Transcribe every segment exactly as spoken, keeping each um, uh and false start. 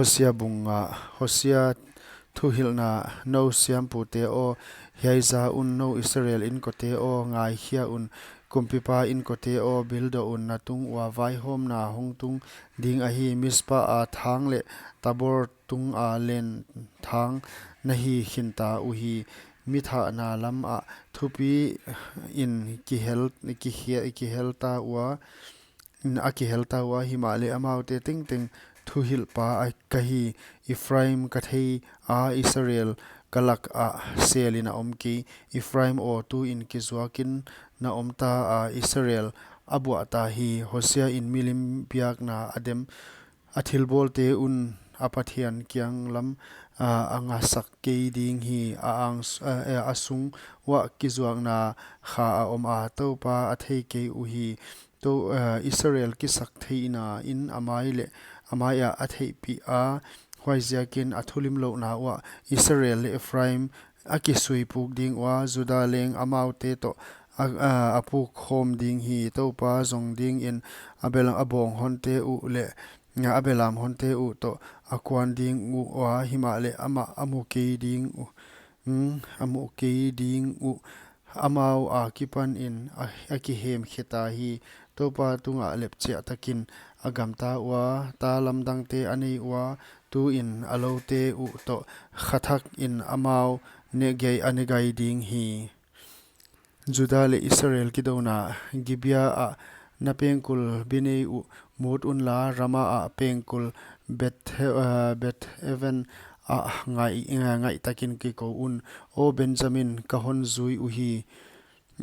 Hosea bung nga. Hosea thuhilhna. Nou siampute aw, hiai za un. Nou Israel inkote aw, ngaikhia un. Kumpipa inkote aw, bildoh un. Na tung ua vaihawmna hong tung ding ahi. Mizpa a thang leh Tabor tung a len thang na hi khinta uhi. Mi thahna lam ah thupi in kihel, kihel, kihel ta ua, a kihel ta ua, himahleh amaute tengteng thuhilhpa a ka hi. Efraim ka thei a, Israel ka lak ah sel in a om kei. Efraim aw, tu in kizuak in na om ta a, Israel a buah ta hi. Hosea in milim biakna a dem, a thilbawlte un a Pathian kiang lam, a, a ngasak kei ding hi. A ang s-, a, a, a sung uah kizuakna kha a om a, Toupa a thei kei uhi. Tou, a, Israel kisaktheihna in a mai leh a mai ah a theihpih a, huaiziakin a thulimlouhna uah Israel leh Efraim a kisuipuk ding ua, Juda leng amaute toh a, a, a pukkhawm ding hi. Toupa zong ding in a bel-, a bawng honte uh leh a belam honte uh toh a kuan ding uh ua, himahleh amah a mu kei ding uh, hmm, a mu kei ding uh. Amau a kipan in a, a kihemkhe ta hi. Toupa tungah lepchiah takin a gamta ua, ta lamdangte a nei ua, tu in a loute uh toh khathak in amau ne gai, a ne gai ding hi. Juda leh Israel kidouna. Gibea ah na pengkul binei uh mut unla, Rama ah pengkul Beth-, a, Beth-aven ah ngai, a, ngaihtakin kikou un. Aw Benjamin, ka hon zui uhi.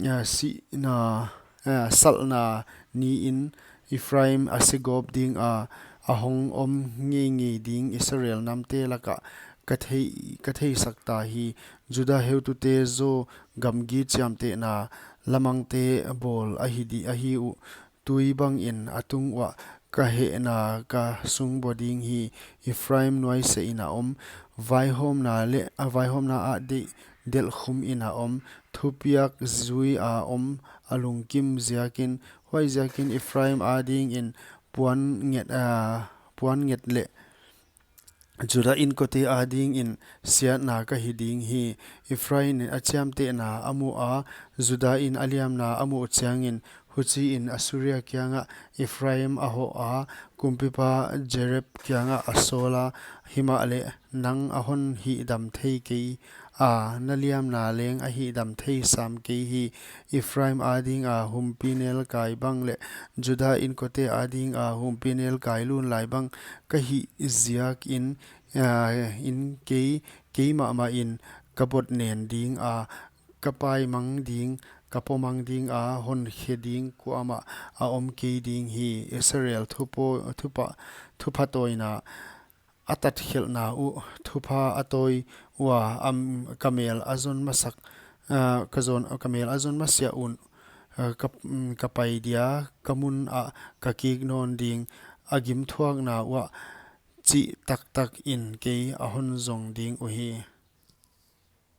A, sihna, a, salhna ni in Efraim a si gawp ding a, a hong om ngeingei ding Israel namte lakah ka thei, ka theisak ta hi. Juda heutute zaw gamgi chiamtehna lamangte bawl ahi di, ahi uh. Tui bangin a tung uah ka hehna ka sungbaw ding hi. Efraim nuaisiah in a om, vaihawmna leh, a, vaihawmna ah deih delhkhum in a om, thupiak zui a om, a lungkim ziakin. Huaiziakin Efraim adingin puan nget, a, puan nget leh Juda inkote adingin siatna ka hi ding hi. Efraim in a chiamtehna a mu a, Juda in a liamna a muh chiangin, huchiin Assuria kiangah Efraim a hoh a, kumpipa Jareb kiangah a sawl a, himahleh nang a hon hihdam thei kei a, na liamna leng a hihdam thei sam kei hi. Efraim adinga humpinelkai bang leh Juda inkote adinga humpinelkai lunlai bang ka hih ziakin, a, in kei, keimahmah in ka botnen ding a, ka paimang ding, ka pawmang ding a, honkhe ding kuamah a om kei ding hi. Israel thupaw-, thupa-, thupha tawina a tatkhelhna uh, thupha a tawi ua, am, ka mel a zon masak, a, ka zon, ka mel a zon masiah un, a, ka, mm, ka pai dia, ka mun ah ka kik nawn ding, a gimthuakna uah chih taktak in kei a hon zong ding uhi.